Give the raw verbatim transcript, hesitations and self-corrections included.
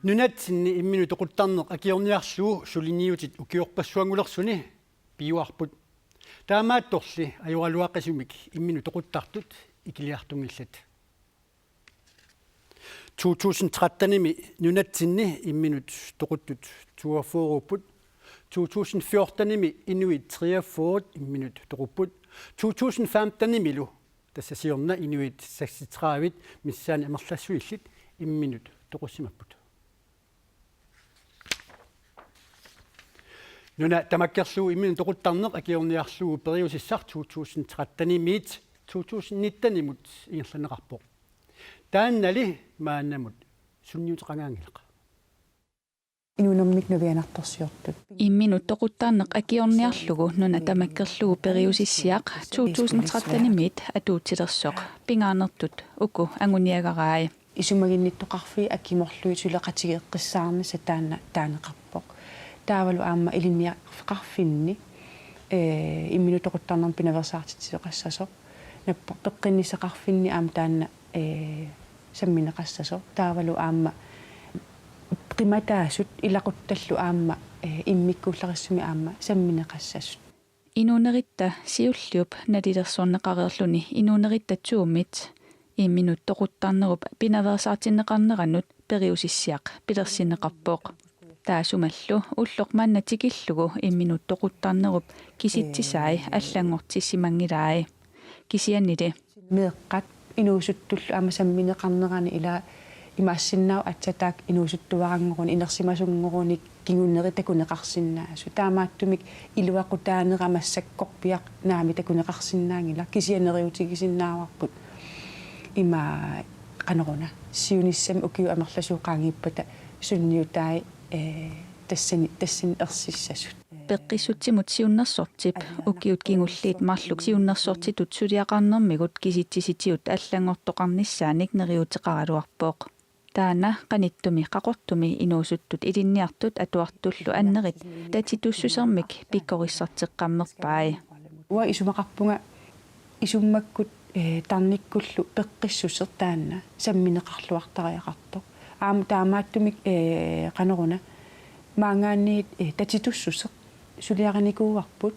Nunatsinni imminut toquttarneq akiorniarlugu suliniutit ukiorpassuanngulersuni piuarput. Taamaattorli ajoraluaqisumik imminut toquttartut ikiliartunngillat. To tusind tretten-imi nunatsinni imminut toquttut toogfyrre-upput. To tusind fjorten-imi inuit treogfyrre imminut toqupput. To tusind femten-imilu, tassa siorna, inuit seksogtredive missaani amerlassuillit imminut toqussimapput. Nuna tamakkerlugu imminut toquttarneq akiorniarlugu periusissaq to tusind tretten-imiit to tusind nitten-imut ingerlanneqarpoq. Taannali maannamut sunniuteqangaanngilaq. Inuunermik navianartorsiortut. Imminut toquttarneq akiorniarlugu nuna tamakkerlugu periusissiaq to tusind tretten-imiit atuutilersoq pingaarnertut uku anguniagarai. Isumaginnittoqarfiit akimorlugit suleqatigeeqqissaarnissaq taanna taaneqarpoq. Taavalu aamma ilinniarfeqarfinni, ee, imminut toquttarnermut pinaveersaartitsisoqassasoq. Nappa peqqinnissaqarfinni aamma taanna, ee, sammineqassasoq. Taavalu aamma qimataasut ilaquttallu aamma, ee, immikkuullarissumik aamma sammineqassasut. Inuuneritta siulliup nalilersorneqareerluni Inuuneritta to-mit imminut toquttarnerup pinaveersaartinneqarneranut periusissiaq pilersinneqarpoq. Taassumalu ulloq manna tikillugu imminut toquttarnerup kisitsisai allanngortissimanngilai. Kisiannili meeqqat inuusuttullu aamma sammineqarnerani ila imaassinnaavoq aatsaat taakku inuusuttuaranngorunik inersimasunngorunik kinguneri takuneqarsinnaasut. Taamaattumik iluaqutaanera massakkorpiaq naamik takuneqarsinnaanngilaq, kisianni neriuutigisinnaavarput ima qanoruna siunissami ukiut amerlasuut qaangiuppata sunniutai, ee, tassani, tassani ersissasut. Peqqissutsimut siunnersortip ukiut kingulliit marluk siunnersortitut suliaqarnermigut kisitsisitigut allanngortoqarnissaanik neriuuteqaraluarpoq. Taanna qanittumi Qaqortumi inuusuttut ilinniartut atuartullu annerit tatitussusermik pikkorissarteqqammerpai. Uanga isumaqarpunga isummakkut, ee, tarnikkullu peqqissuseq taanna sammineqarluartariaqartoq. Aamma taamaattumik, ee, qanoruna maanngaanniit, ee, tatitussuseq suliarinikuuarput.